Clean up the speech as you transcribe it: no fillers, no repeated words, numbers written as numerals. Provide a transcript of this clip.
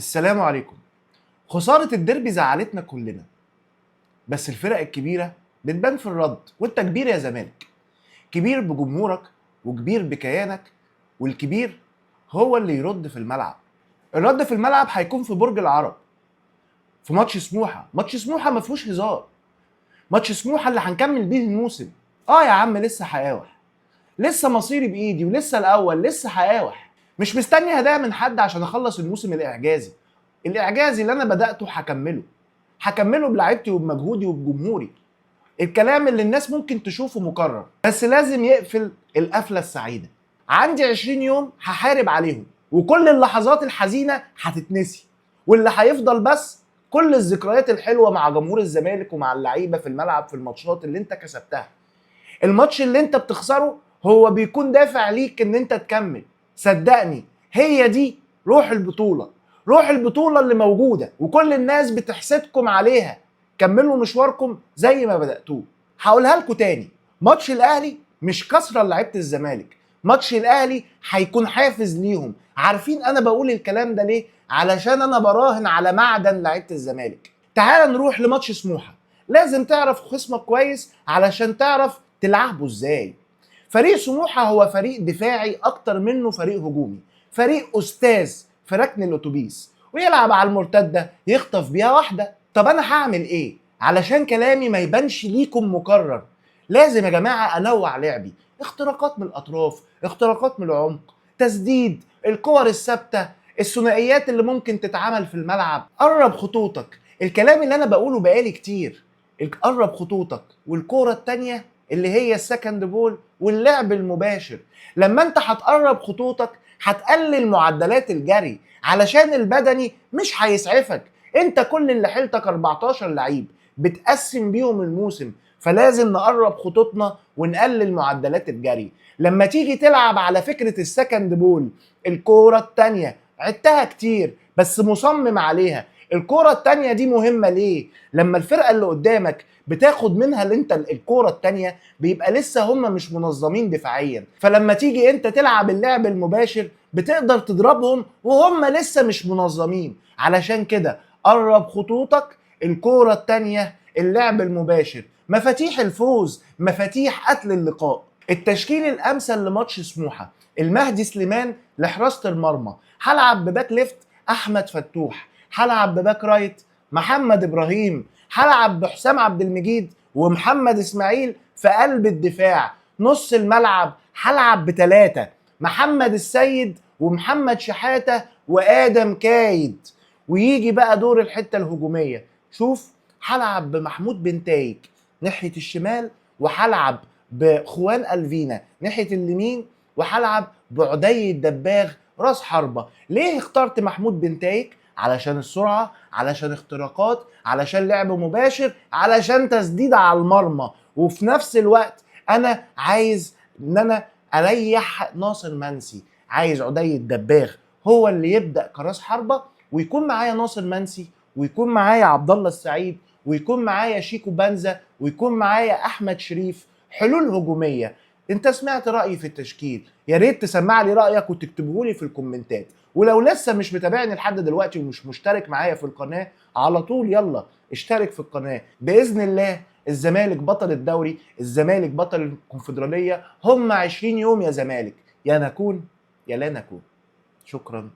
السلام عليكم. خسارة الديربي زعلتنا كلنا، بس الفرق الكبيرة بتبان في الرد، وانت كبير يا زمالك، كبير بجمهورك وكبير بكيانك، والكبير هو اللي يرد في الملعب. الرد في الملعب هيكون في برج العرب في ماتش سموحة. ماتش سموحة ما فيهوش هزار، ماتش سموحة اللي هنكمل بيه الموسم. يا عم لسه هقاوح، لسه مصيري بايدي، ولسه الاول، لسه هقاوح. مش مستني هدايا من حد عشان اخلص الموسم الاعجازي. الاعجازي اللي انا بدأته هكمله، هكمله بلعبتي وبمجهودي وبجمهوري. الكلام اللي الناس ممكن تشوفه مكرر، بس لازم يقفل القفلة السعيدة. عندي 20 يوم هحارب عليهم، وكل اللحظات الحزينة هتتنسي، واللي هيفضل بس كل الذكريات الحلوة مع جمهور الزمالك ومع اللعيبة في الملعب في الماتشات اللي انت كسبتها. الماتش اللي انت بتخسره هو بيكون دافع ليك ان انت تكمل. صدقني هي دي روح البطولة، روح البطولة اللي موجودة وكل الناس بتحسدكم عليها. كملوا مشواركم زي ما بدأتوه. هقولها لكم تاني، ماتش الأهلي مش كسرة لعيبة الزمالك، ماتش الأهلي هيكون حافز ليهم. عارفين أنا بقول الكلام ده ليه؟ علشان أنا براهن على معدن لعيبة الزمالك. تعال نروح لماتش سموحة. لازم تعرف خصمك كويس علشان تعرف تلعبه ازاي. فريق سموحة هو فريق دفاعي أكتر منه فريق هجومي، فريق أستاذ في ركن الأتوبيس ويلعب على المرتدة يخطف بيها واحدة. طب أنا هعمل إيه؟ علشان كلامي ما يبانش ليكم مكرر، لازم يا جماعة أنوع لعبي. اختراقات من الأطراف، اختراقات من العمق، تسديد، الكور الثابتة، الثنائيات اللي ممكن تتعمل في الملعب. قرب خطوطك، الكلام اللي أنا بقوله بقالي كتير، قرب خطوطك، والكورة التانية اللي هي ال second ball واللعب المباشر. لما انت هتقرب خطوطك هتقلل معدلات الجري، علشان البدني مش هيسعفك. انت كل اللي حيلتك 14 لعيب بتقسم بيهم الموسم، فلازم نقرب خطوطنا ونقلل معدلات الجري. لما تيجي تلعب على فكرة ال second ball، الكورة التانية عدتها كتير بس مصمم عليها. الكورة التانية دي مهمة ليه؟ لما الفرقة اللي قدامك بتاخد منها اللي انت الكورة التانية بيبقى لسه هم مش منظمين دفاعيا، فلما تيجي انت تلعب اللعب المباشر بتقدر تضربهم وهم لسه مش منظمين. علشان كده قرب خطوطك، الكورة التانية، اللعب المباشر، مفاتيح الفوز، مفاتيح قتل اللقاء. التشكيل الامثل لماتش سموحة: المهدي سليمان لحراسة المرمى، هلعب ب back left احمد فتوح، هلعب ب back right محمد ابراهيم، هلعب بحسام عبد المجيد ومحمد اسماعيل في قلب الدفاع. نص الملعب هلعب ب3، محمد السيد ومحمد شحاتة وآدم كايد. ويجي بقى دور الحتة الهجومية، شوف هلعب بمحمود بنتايج ناحية الشمال، وهلعب بخوان ألفينا ناحية اليمين، وهلعب بعدي الدباغ راس حربة. ليه اخترت محمود بنتايج؟ علشان السرعة، علشان اختراقات، علشان لعب مباشر، علشان تسديد على المرمى، وفي نفس الوقت انا عايز ان انا اريح ناصر منسي، عايز عدي الدباغ هو اللي يبدأ كراس حربة، ويكون معايا ناصر منسي، ويكون معايا عبد الله السعيد، ويكون معايا شيكو بانزا، ويكون معايا احمد شريف. حلول هجومية. انت سمعت رأيي في التشكيل، يا ريت تسمع لي رأيك وتكتبه لي في الكومنتات. ولو لسه مش متابعني لحد دلوقتي ومش مشترك معايا في القناة، على طول يلا اشترك في القناة. بإذن الله الزمالك بطل الدوري، الزمالك بطل الكونفدرالية. هم 20 يوم يا زمالك، يا نكون يا لا نكون. شكرا.